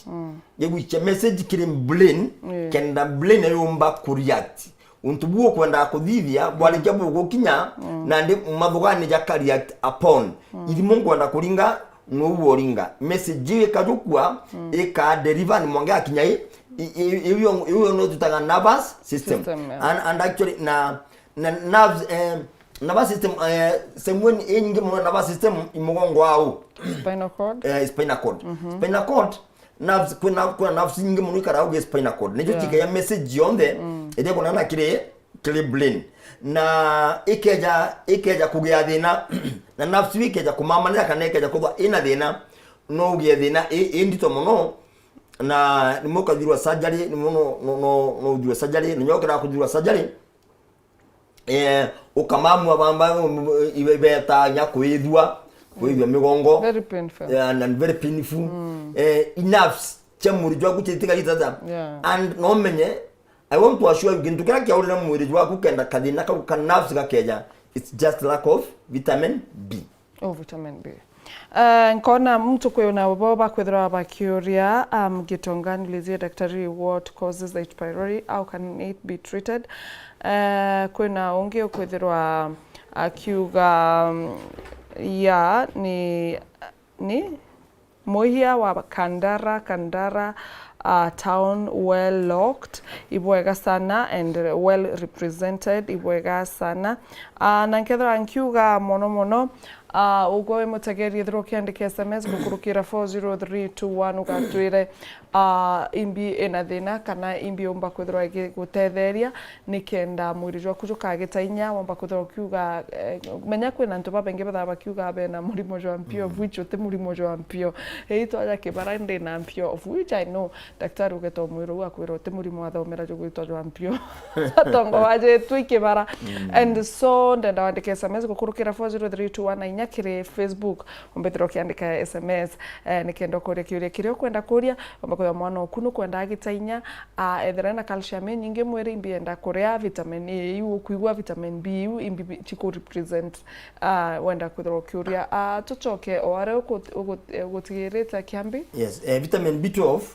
Gigwikia message kiri brain, kenda brain yumba kureact. Untu bu ukwendaga kuthithia, bwarikia bugukinya, nandi mathugani jaka react upon. Ithimo nkwenda kuringa, nou woringa. Message iu ikajukua, ika deliver ni mwangi akinya i, i, i, iu yo, iu yo no twitaga nervous system. System, yeah. And, and actually, na, na nerves, eh, nervous system, eh, sehemu inyingi mono nervous system i mugongo wau. Spinal cord. Eh, spinal cord. Spinal cord, nerves, kwina, kwina nerves nyingi mono ikaraga ugi spinal cord. Nicio, yeah, cikeya message yonthe iria ikonana kiri, kiri brain. Na ikeja, ikeja kugia thina, na nerves iu ikeja kumamanira kana ikeja kuthwa ina thina, no ugie thina i, i ndito mono, na nimwe ukathirwa surgery, nimwe no, no, no, no uthirwe surgery, na nyo ukira kuthirwa surgery, eh, ukamamua bamba, um, ibe beta nya kuithua, kuithua migongo. Very painful. Yeah, and, and very painful. Eh, nerves cia mwiri jwaku citigarite ata. Yeah. And no menye, I want to assure you, gintu kiria kiaurire mwiri jwaku kenda kathina kau ka nerves gakeja, it's just lack of vitamin B. Oh, vitamin B. Eh, nkona muntu kwina bo bakwithirwa bakiuria, um, Gitonga, niulizie daktari, what causes H. pylori? How can it be treated? Eh, kwina ungi ukwithirwa akiuga, um, ya, ni, ni muhia wa Kandara, Kandara, uh, town well locked, ibwega sana and well represented, ibwega sana. Uh, na nkethira nkiuga mono mono, uh, ugwe wi mutegeri, ethira ukiandika S M S gukurukira four zero three two one, ugatwire, uh, imbi ina thina kana imbi umba kwithirwa igigutetheria, nikenda mwiri jwaku jukagita inya, womba kwithirwa ukiuga, eh, menya kwina antu babaingi bethaga bakiuga bena murimo jwa mpio, of which uti murimo jwa mpio. Ii twaja kibara ndi na mpio, of which I know, daktari ugeta umwira uu akwira uti murimo wathomera jugwitwa jwa mpio. Atongo wajitwi kibara. And so, ndenda wandike S M S gukurukira four zero three two one na inya kiri Facebook, umbithira ukiandika S M S, eh, nikenda ukuria kiuria kiria ukwenda kuria, womba kwithirwa mwana oku nukwenda agita inya, ah, ethira ena calcium inyingi mwiri, imbi enda kuria vitamin A iu, ukwigua vitamin B iu, imbi bi- ciku represent, ah, wenda kwithirwa ukiuria. Ah, tucoke o aria ugu- ugu- ugutigirite Kiambi. Yes, eh, vitamin B twelve,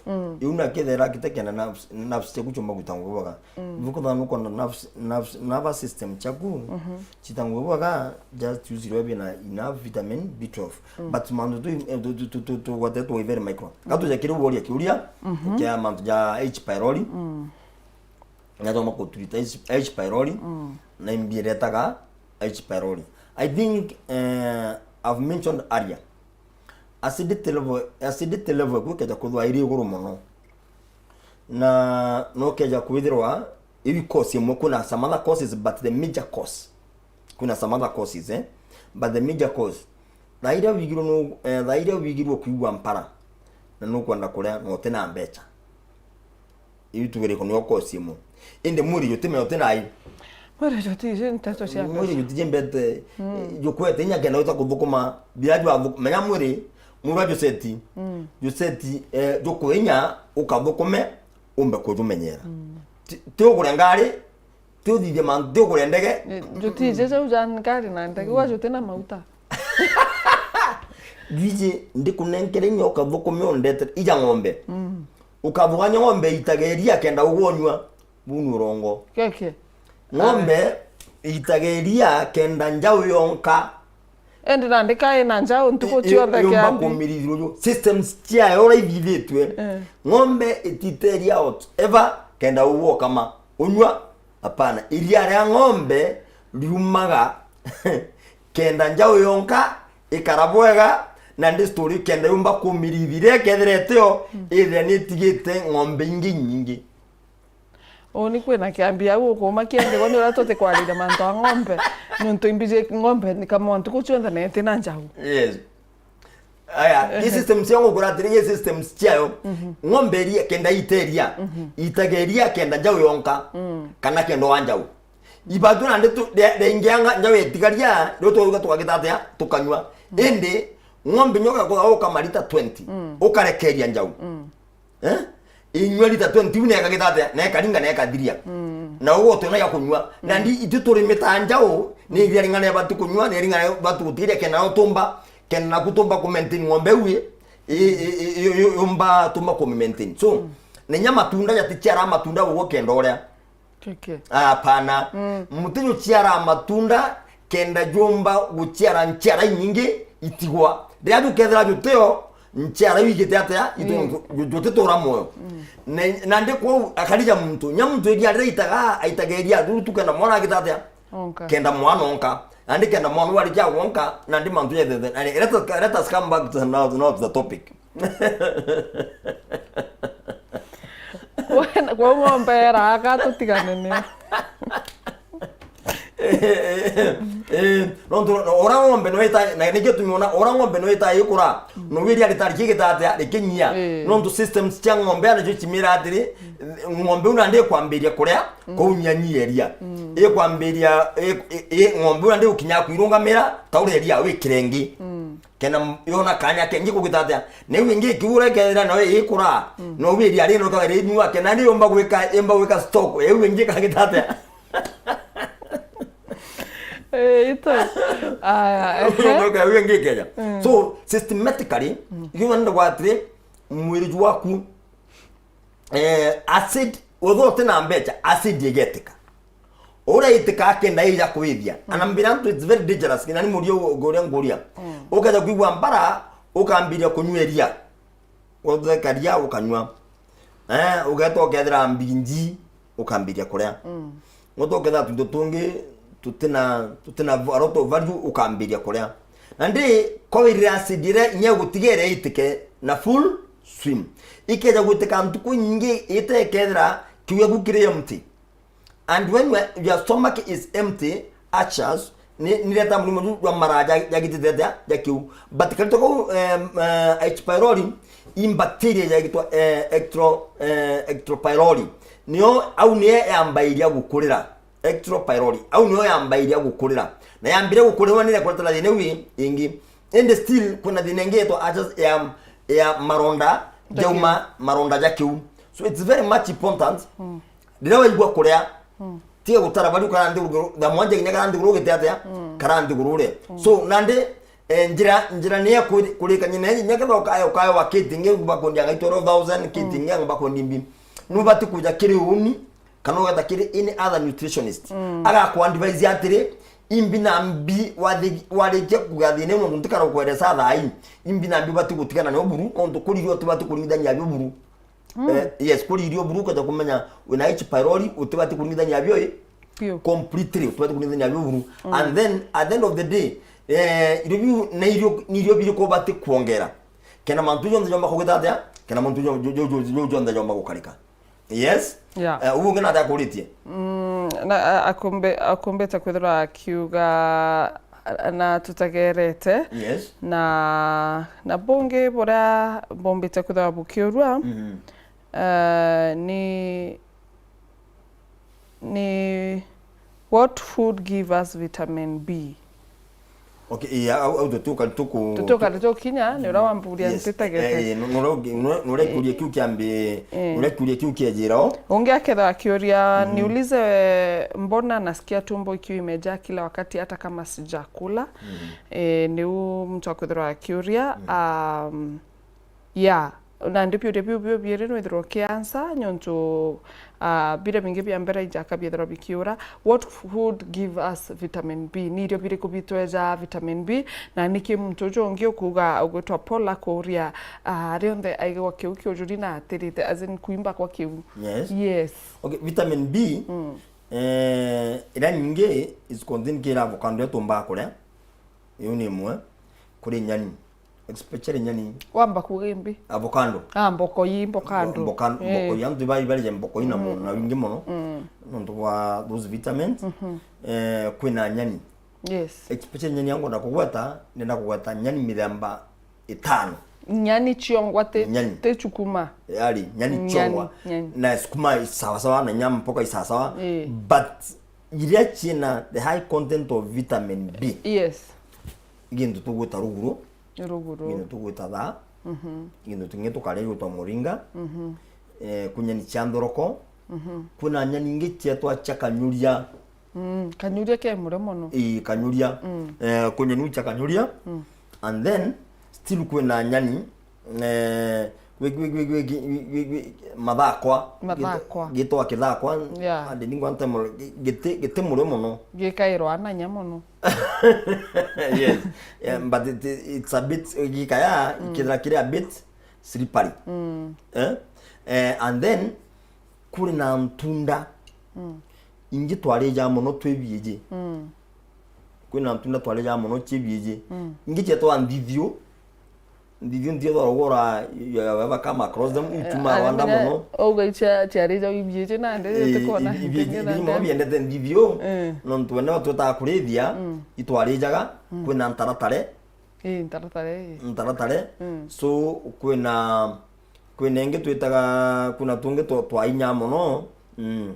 iu na kethira kitekena nerves, nerves ciaku ciumba gwita ngubaga. Vuko thano kona nerves, nerves, nervous system ciaku, cita ngubaga, just use iria bina enough vitamin B twelve. But mantu tu, eh, tu, tu, tu, tu, tugwate twa very micro. Gatuja kiri woria kiuria, kia mantu ja H. pylori. Natoma kuturita H. pylori, na imbi iretaga H. pylori. I think, eh, I've mentioned earlier, acidity level, acidity level iku ikeja kwithirwa iri iguru mono, na no ukeja kwithirwa Iu course imwe, kuna some other courses, but the major course. Kuna some other courses, eh? But the major course. Thaa iria wigirwe nu, eh, thaa iria wigirwe kwigua mpara, na nukwenda kuria, na utina mbecha. Iu tugiriko nio course imwe. Indi mwiri jutimenya utina ai. Mwiri jutiji nteto cia Mwiri mbecha. Jutiji mbete, mm, eh, jukwete inya kenda uta kuthukuma. Bia jwa thuk-, menya mwiri, mwiri wa juseti. Mm. Juseti, eh, jukuinya ukathukume, umbe kujumenyera. Mm. Ti, ti ugure ngari, ti uthithie mantu, ti ugure ndege. Eh, jutiji jau ja ngari na ndege, mm, wa jutina mauta. Juiji ndikunenkere inya ukathukume undete ija ng'ombe. Mm. Ukathugania ng'ombe itaga iria kenda ugwe unyua. Buu ni urongo. Keke. Ng'ombe itaga iria kenda njau yonka. Indi nandi ka ina njau ntuku I-, i-, cionthe yumba kiambi. Kumirithirwa ju. Systems ciayo uria ithithitue. Eh. Ng'ombe itite iria whatever kenda ugwe ukama. Unyua? Hapana. Iria ria ng'ombe riumaga kenda njau yonka ikara bwega, na ndi story kenda yumba kumirithia iria ikethira itio, mm, ithia ni itigite ng'ombe ingi inyingi. Uni kwina kiambi au ukuma kiendigwa ni uria tutikwarire mantu a ng'ombe. Niuntu imbiji ng'ombe ni kama ntuku cionthe na itina njau. Yes. Aya, ehe, i systems cia ng'ukura atiri, i systems ciayo. Mhm. Ng'ombe iria kenda ite iria, mhm, itaga iria kenda njau yonka, mm, kana kenda wa njau. Ibatu nandi tu, de, de ingianga njau itigaria, riu twauga tukagita atia? Tukanyua. Mm. Indi ng'ombe nyoka kwa uka marita twenty, mm, ukarekeria njau. Mm. Eh? Inyua lita twenty, iu nekagita atia? Na ikaringa na ikathiria. Mm. Na uguo twina ya kunyua. Mm. Na ndi, itu turimita njau, ni iria ring'ana ibati kunyua, ni ring'ana ibati gutiria, kenda no tumba, kenda naku tumba ku maintain ng'ombe iu i, i, i, i, i, yumba tumba ku maintain. So, mm, na inya matunda jaticiara matunda uguo kenda uria. Keke. Hapana. Mm. Muti juciara matunda, kenda jumba guciara nchiara inyingi itigwa. Riria jukethira jutio, nchiara iu igite atia? Itu-, mm, ju-, ju-, jutitura muoyo. Mm. Na, nandi kwou akarija muntu, nya muntu iria riria aitaga, aitaga iria ruru tu kenda mwana agita atia? Onka. Kenda mwana onka. Nandi kenda mwana warikia gwonka, nandi mantu jethethe. Let us, let us come back to, now, now to the topic. Kwou ng'ombe eraga tutigane nio. Eh, nontu ura ng'ombe no ita, na nikio tumiona ura ng'ombe no ita ikura, mm, no wiria ritari kigita atia rikinyia. Eh. Nontu systems cia ng'ombe anacio cimira atiri, ng'ombe una ndi kwambiria kuria, mm, kunyia nyiria. Mm. Ikwambiria, i, i, i, ng'ombe una ndi gukinya kwirungamira, ta uria iria wikire ingi. Mm. Kena m-, yona kanya kengi kugita atia? Na iu ingi ikiura ikethira nayo igikura, mm, no wiria ri no kaga rinyua, kena ni yumba gwika, yumba gwika stock, iu ingi kagita atia? Eh, ito. Aya, ehe. Iu ingi kenya. Mm. So, systematically, mm, iu ndio gwatire mwiri jwaku, eh, acid, wethira uti na mbecha, acid igetika. Uria itikaa kenda ija kwithia. Mm. And I'm being honest, it's very dangerous. Nginya ni murio nguria nguria. Mm. Ukeja kwigua mbara, ukambiria kunyua iria. Uthekaria ukanyua. Eh, ugeta ukethira mbinji, ukambiria kuria. Mm. Uta ukethira tuntu tungi tutina, tutina a lot of value, ukambiria kuria. Na ndi, kwa wirira acid iria inya gutiga iria itike na full swim. Ikeja gwitika ntuku nyingi itekethira kiu giaku kiri empty. And when your, your stomach is empty, ulcers, ni, nireta murimo ju jwa mara ja, ja gitithete ja kiu. But karito kau, em, eh, H. pylori, i bacteria yagitwa, eh, Ectro-, eh, Ectro. pylori. Nio, au niyo yambairia gukurira. Ectro. pylori. Au niyo yambairia gukurira. Na yambire gukurira nire kureta na thina wi ingi. Indi still, kuna thina ingi yetwa ulcers ya, ya maronda, jauma maronda ja kiu. So it's very much important. Mm. Riria waigua kuria, mm, tiga gutara bari ukara nthiguru, thaa mwanja kinya kara nthiguru ugite atia? Mm. Kara nthiguru urie. Mm. So, nandi, eh, njira, njira ni ya kuri-, kurikania na inya ketha ukaya, ukaya wa kiti ingi bakuendia ngaitwara thousand, kiti, mm, ingi bakuendia mbi. Nubati kuja kiri uni, kana ugeta kiri any other nutritionist. Mm. Agaku advise atiri, imbi na mbi wathi-, warikia kuga thina ino ntikara kweresa thaa ii, imbi na mbi ubati gutigana na uburu, nontu kuriria utibati kuringithania bi uburu. Mm. Eh, yes, kuriria uburu ukaja kumenya wina H. pylori, utibati kuringithania bio, eh? Biu. Completely, utibati kuringithania bio uburu. Mm. And then, at the end of the day, eh, irio biu, na irio, ni irio biriku ubati kuongera? Kena mantu jonthe jomba kugita atia? Kena mantu jo-, jo-, jo-, jo-, jo-, jonthe jomba gukarika. Yes. Yeah. Eh, ubu ungi nate akuritie? Mm, na, a- akumbi- akumbite kwithirwa akiuga, a- na tutagerete. Yes. Na na bungi buria bumbite kwithirwa bukiurua, Mhm. eh, ni ni what food give us vitamin B? Okay, iya, au au tutuka tuku Tutuka tukinya ni uria wamburia. Yes. Ntitegete. Eh, eh, nu- nura- nura- nura kiuria kiu kiambi, Eh. Nura kiuria kiu kiejira o. Ungi akethwa akiuria, niulize, mbona nasikia tumbo ikiwa imejaa kila wakati hata kama sijakula? Eh, niu mtu akwithirwa akiuria. Um, yeah. Nandi biuria biu bio biiri nwithirwa ukiansa, niuntu, ah, biria bingi bia mbere ijaka biethirwa bikiura. What food give us vitamin B? Ni irio biriku bitweja vitamin B? Na niki muntu uju ungi ukuuga ugwitwa Paul akuuria, ah, rionthe aigagwa kiu kiujuri na atirite, as in kuimba kwa kiu? Yes. Yes. Okay, vitamin B, eh, iria nyingi is contained kira avocado iria tumbaga kuria. Iu ni imwe. Kuri nyani. Especially nyani. Wamba kuuga imbi? Avocado. Ah, mbokoi, mbokando. Mboka- Eh. Mbokoi, antu bai barije mbokoi na mo- na wingi mono. Nontu bwa those vitamins. Eh, kwina nyani. Yes. Especially nyani yangu na kugweta, nenda kugweta nyani mithemba itano. Nyani ciongwa ti, Nyani. Ti chukuma. Yari, nyani Nyani, ciongwa. Nyani. Na sukuma isawasawa, na nyama mpoka isawasawa. Eh. But iria ciina the high content of vitamin B. Yes. Gintu tugwita ruguru. Ruguru. Gintu tugwita thaa. Mhm. Gintu kingi tukaria gitwa muringa. Mhm. Eh, kwi nyani cia nthoroko. Mhm. Kwina nyani ingi cietwa cia kanyuria. Mm, kanyuria ke murio mono. Ii, kanyuria. Mm. Eh, kwi nyani cia kanyuria. Mm. And then, still kwina nyani, eh, gwi- gwi- gwi- gwi- gwi- gwi- gwi- mathakwa. Mathakwa. Gitwa kithakwa. Yeah. And ningwa ntemo, giti, giti murio mono. Gikairwa ananya mono. Yes. Yeah, but it, it's a bit, gikaya, kithira kiri a bit slippery. Mm. Eh? Eh, and then, kuri na ntunda. Mm. Ingi twarija mono twi biiji. Mm. Kwina ntunda twarija mono ci biiji. Mm. Ingi cietwa nthithiu. Nthithiu nthio thorogora, you have ever come across them, ituma rwanda mono. Auga icia ciarija ibiiji nandi. Eh, tikona ibi- ibiiji, ibiiji mono biendete nthithiu. Eh. Nontu wene batwetaga kurithia, mm, itwarijaga, mm, kwina ntaratare. Ii, ntaratare, ii. Ntaratare. Mm. So, kwina, kwina ingi twitaga, kwina tungi twa, twa inya mono. Mm.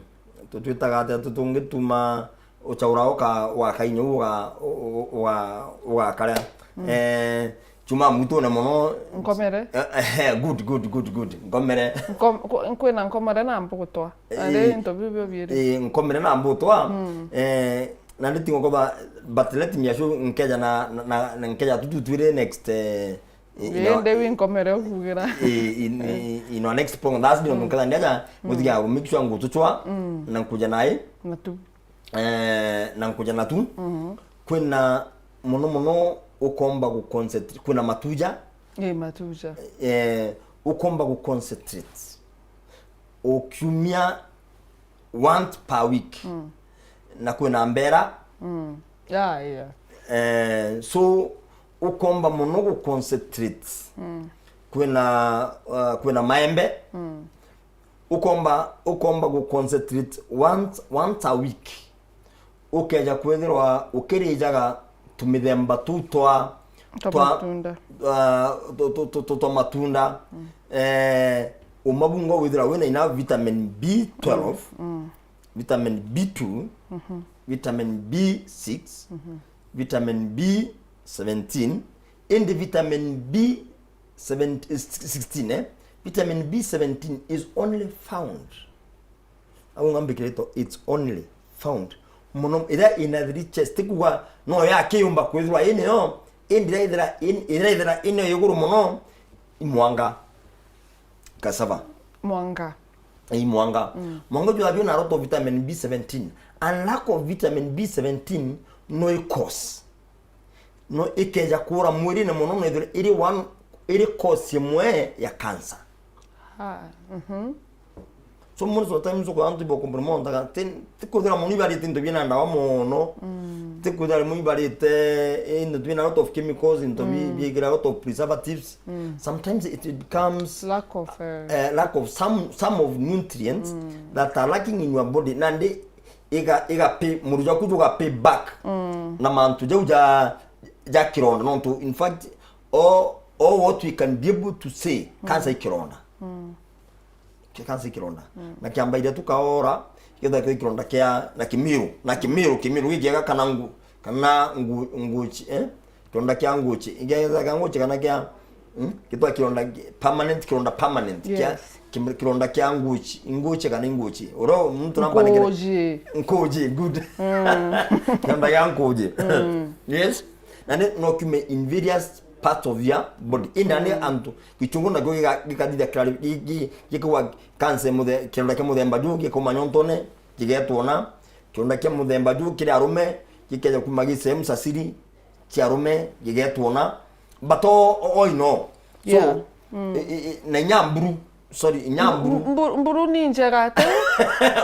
Tutwitaga atia tu tungi tuma uchaura uka, ugaka inya u uga, u-, u-, uga, ugakaria. Mm. Eh, chuma mwitune mono. Nkomere? Eh, eh, good, good, good, good. Nkomere. Nkom-, ku-, kwina nkomere na mbugutwa. Ii. Ari into biu bio biiri. Ii, nkomere na mbugutwa. Mm. Eh, na ndi tingo koba, but let me assure, nkeja na, na, na, na nkeja tu, tu twire next, eh, i-, ino-, inde wi nkomere ukugira. I-, in, i-, in our next program, that's been, mm, nkeja ndiaja, mm, mutiga make sure ngutuchwa, mm, na nkuja nai. Na tu. Eh, na nkuja na tu. Mhm. Kwina mono mono ukomba gu concentrate, kwina matuja. Ii, matuja. Eh, ukomba gu concentrate. Ukiumia once per week. Mm. Na kwina mbera. Mm. Yeah, yeah. Eh, so, ukomba mono gu concentrate. Mm. Kwina, uh, kwina maembe. Mm. Ukomba, ukomba gu concentrate once, once a week. Ukeja kwithirwa ukirijaga tumithemba tuu twa, twa twa matunda. Ah, tu-, tu-, tu-, tu-, twa matunda. Mm. Eh, umabunga withira wina ina vitamin B twelve, mm, vitamin B two, mhm, vitamin B six, mhm, vitamin B seventeen, indi vitamin B seven, sixteen, eh? Vitamin B seventeen is only found. Au ngambikirito, it's only found. Mono, ira ina the richest, tikuga no ya kiyumba kwithirwa ine yo, indi ira ithira in-, ira ithira ine yo iguru mono, i mwanga. Cassava. Mwanga. I mwanga. Mm. Mwanga jwa bio na lot of vitamin B seventeen. And lack of vitamin B seventeen no i cause. No ikeja kuura mwirine mono, no ithire iri one, iri cause imwe ya cancer. Ha, mhm. So most of the times uko antu bo kumbumontaga, ti, ti kwithira muntu ibarite into bina ndawa mono. Mm. Ti kwithira muntu ibarite, eh, into bina a lot of chemicals, into bi-, mm, bikira a lot of preservatives. Mm. Sometimes it becomes lack of, uh, eh, lack of some, some of nutrients, mm, that are lacking in your body. Nandi iga, iga pay, mwiri jwaku juga pay back, mm, na mantu jau ja, ja kironda. Nontu, in fact, all, all what we can be able to say, mm, cancer i kironda. Mm. Ki-, cancer i kironda. Mm. Na kiambaire tu kaora, githaga kiri kironda kia, na kimiru, na kimiru, kimiru gikiega kana ngu-, kana ngu-, nguchi, eh? Kironda kia nguchi, githaga kia nguchi kana kia, mm? Gitwa kironda ki-, permanent, kironda permanent, kia, yes, kim-, kironda kia nguchi, nguchi kana nguchi. Oro muntu namba ni kire-, nguchi. Nguchi, good. Mm. Kironda kia nguchi. Mm. Yes. Na ni no kiume in various parts of your body. Ina ni, mm, antu, gichungu nakio giga-, gikathithia kirari, gi-, gi-, gikagwa cancer muthe-, kironda kia muthemba juu gikauma nyontone, gigetwona. Kironda kia muthemba juu kiri arume, gikeja kuma gi sehemu cia siri cia arume, gigetwona. But all, all in all, so, yeah, mm, i-, i-, i-, na inya mburu, sorry, inya mburu. Mbu-, mbu-, mburu ni njega ati?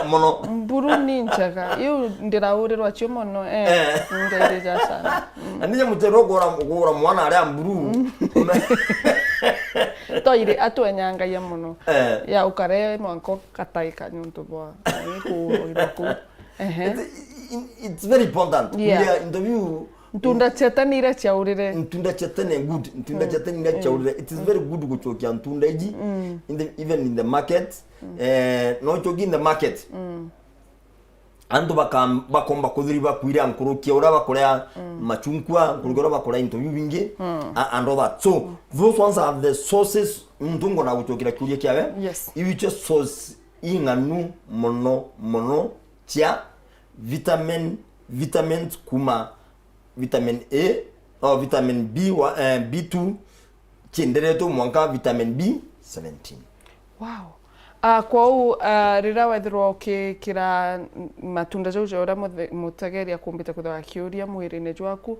Mono. Mburu ni njega. Iu ndiraurirwa cio mono, eh. Eh. Ndairija sana. Mm. Na ninya muchero kugura, kugura mwana aria mburu. Mm. Toire atwenyangagia mono. Eh. Ya ukare mwanka ukataika niuntu bwa, eh, kuurwa ithaku. Ehe. It's, it's very important. Yeah. Yeah, interview. Ntunda cia tene iria ciaurire. Ntunda cia tene, good. Ntunda cia tene iria ciaurire. It is very good gucokia ntunda iji. Mm. In the, even in the market. Mm. Eh, no icoki in the market. Mm. Antu bakam-, bakomba kuthiri bakwire nkuruki ya uria bakuria, mm, machunkwa, nkuruki ya uria bakuria into biu bingi, mm, a-, and all that. So, mm, those ones are the sources, muntu ngona gucokira kiuria kiawe. Yes. Iu icio source ing'anu mono, mono cia vitamin, vitamins kuma vitamin A, oh, vitamin B wa-, eh, B two, cienderetwe mwanka vitamin B seventeen. Wow. Ah, kwou, ah, riria wethirwa ukikira matunda jau ja uria muthe-, mutegeria kumbite kwithirwa akiuria mwirine jwaku,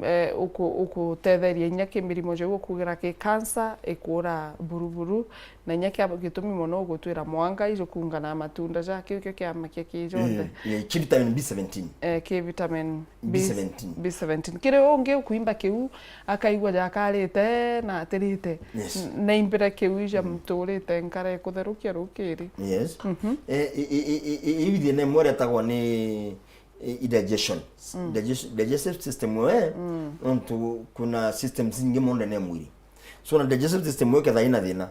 eh, uku-, ukutetheria inya ki mirimo jau ukugira ki cancer, ikuura buruburu, na inya kia gitumi mono ugutwira mwanga ijukunga na matunda ja kiu kio kiamakia ki jonthe. Eh, eh, ki vitamin B seventeen. Eh, ki vitamin B seventeen. B seventeen. Kiri ungi ukuimba kiu, akaigua jakarite na atirite. Yes. N-, naimbire kiu ija, mm, muturite nkara ikutherukia rukiri. Yes. Mhm. Eh, i, i, iu thina imwe iretagwa ni, eh, indigestion. Mm. Digest-, digestive system we, mm, nontu kuna systems ingi mono ndene ya mwiri. So na digestive system we ketha ina thina.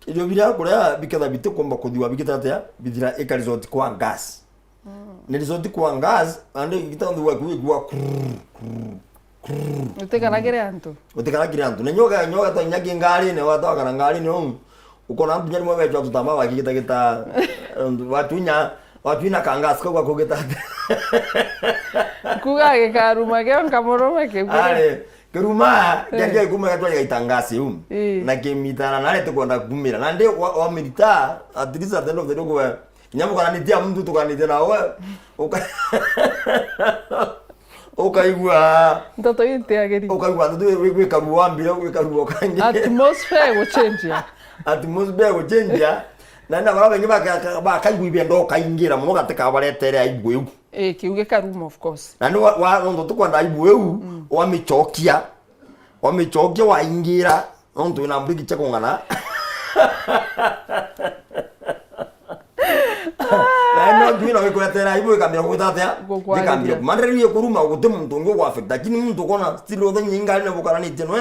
Irio biria kuria biketha bitikumba kuthiwa bigita atia, bithira ika result kwa gas. Mm. Ni result kwa gas, and gita nthu waku wigua krrr, krrr, krrr. Utikara kiri antu. Utikara kiri antu. Na nyoga, nyoga ta inya ki ngarine, watwakara ngarine uu. Ukona antu nyari mwe bechwa tutamba bakigita gita, watunya, watuina ka gas kau gakugita atia. Kuga gikaruma kio nkamurume kiu. Ari. Kiruma, eh, kiaria kuma gatwa gaita ngasi u. Eh. Na kimitana nare tukwenda kumira. Na ndi wa, wa mirita, at least at the end of the day, kuwe. Nyamu kana nitia muntu tukanitia na we. Uka-, ukaigua. Ntoto yu ntiagiri. Ukaigua ntoto wi, wi, wikaru wambire, wikaru kangi. Atmosphere guchenjia. Atmosphere guchenjia. Na na bara bengi baka-, bakaigua ibendo ukaingira muno gatika baretere aibu iu. Eh, kiu gikaruma, of course. Na ni wa, wa, nontu tukwenda aibu iu, mm, wamichokia. Wamichokia waingira, nontu wina mbwiki cia kung'ana. Na no ntu ina wikuretera aibu ikambira kugwita atia? Gukwarithia. Ikambira kuma. Nderu ikuruma guti muntu ungi ugwa affect. Lakini muntu ukona still othe nyinga ni bukaranitie nwe,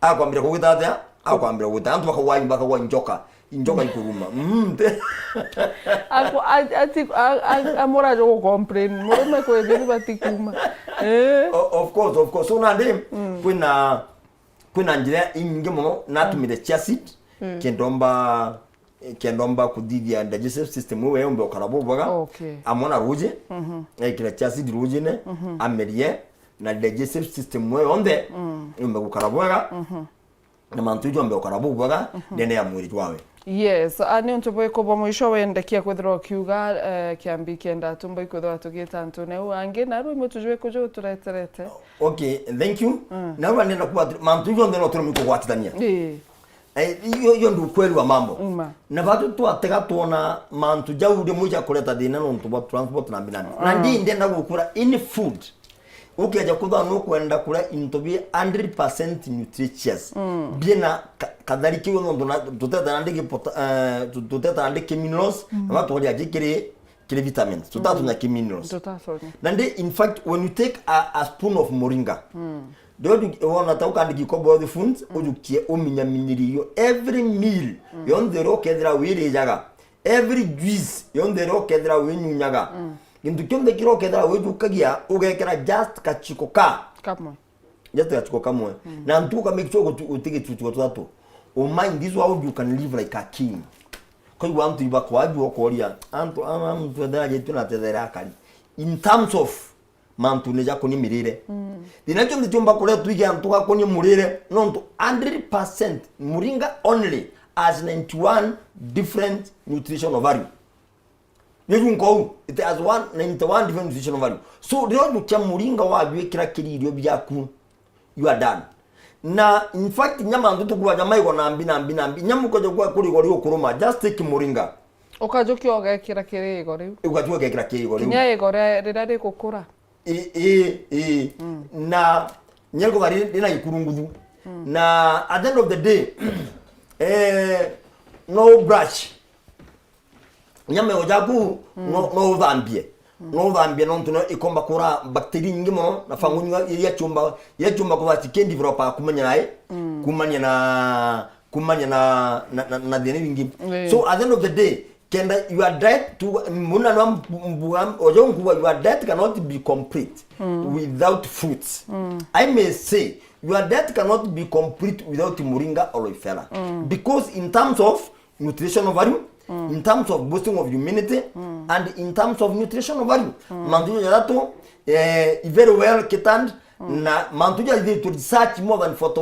akwambira kugwita atia? Akwambira kugwita. Antu bakagwa, bakagwa njoka. Injoka ikuruma. Mm, te- Ako-, a-, ati, a-, a-, amurajo gu complain. Murume kwithirwa batikuma. Eh? O-, of course, of course. So nandi, mm, kwina, kwina njira inyingi muno natumire chia seed, mm, kendomba, kendomba kuthithia digestive system iwe yombe ukara bubwega. Okay. Amwe na ruji, mhm, ekira chia seed rujine, mhm, amerie, na digestive system iwe yonthe, mm, yombe gukara bwega. Mhm. Na mantu jombe ukara bubwega, mhm, ndene ya mwiri jwawe. Yes, a, ni untu bwiku bwa mwisho wendekia kwithirwa ukiuga, eh, kiambi kienda tumba ikwithirwa tugita antu neu angi, na rwi mutu jwiku ju tureterete? Okay, thank you. Mm. Na rwa nenda kuwa mantu jonthe no turumi kugwatithania. Ii. Eh, iyo, iyo ndio ukweli wa mambo. Na batu twatega twona mantu jau rimwe ja kureta thina nontu bwa transport na mbinani. Na ndi ndenda gukura any food. Ukeja kutha nukwenda kuria into bi hundred percent nutritious. Bina ka-, kathari kiu nontu na, tuteta nandi ki pota-, eh, tu-, tuteta nandi ki minerals, na batu baria jikiri kiri vitamins. Tutatunya ki minerals. Tutatunya. Na ndi, in fact, when you take a, a spoon of moringa, ndio wona ta ukandiki kobo the foods, ujukie uminyaminyirio every meal, yonthe uria ukethira wirijaga, every juice, yonthe uria ukethira winyunyaga, gintu kionthe kiria ukethira wijukagia, ugekira just kachiko ka. Kamwe. Just kachiko kamwe. Na ntu uka make sure guti-, guti gituchiko tuthatu. Oh mind, this is how you can live like a king. Koigua antu ibakwajua ukoria, antu ama muntu ethera jetu na tethera akari. In terms of mantu ni jakoni mirire. Thina kionthe kiumba kuria twige antu gakoni murire, nontu hundred percent muringa only has ninety-one different nutritional value. Niju nkou, it has one, ninety-one different nutritional value. So, riria ujukia muringa wajwikira kiri irio biaku, you are done. Na, in fact, nya mantu tukuaja maigo na mbi, na mbi, na mbi. Nya mukoja kwa kuri igori ukuruma, just take muringa. Ukajukia ugekira kiri igo riu. Ukajukia ugekira kiri igo riu. Kinya igo ria-, riria rigukura. Ii, ii, ii. Na, nya rikuga ri-, rina gikurunguthu. Na, at the end of the day, eh, no brush. Nya mego jaku no, no uthambie. No uthambie nontu no ikomba kura bacteria nyingi mono, na fungus iria ciumba, iria ciumba kuthati ki develop kumanya nae, kumanya na, kumanya na, na, na, na thina bingi. So at the end of the day, kenda your diet tu, muna no mbuga, ojo nkuga your diet cannot be complete without fruits. I may say, your diet cannot be complete without muringa or aloe vera. Because in terms of nutritional value, in terms of boosting of immunity, and in terms of nutritional value. Mantu jathatu, eh, very well catered, na mantu jathatu research more than forty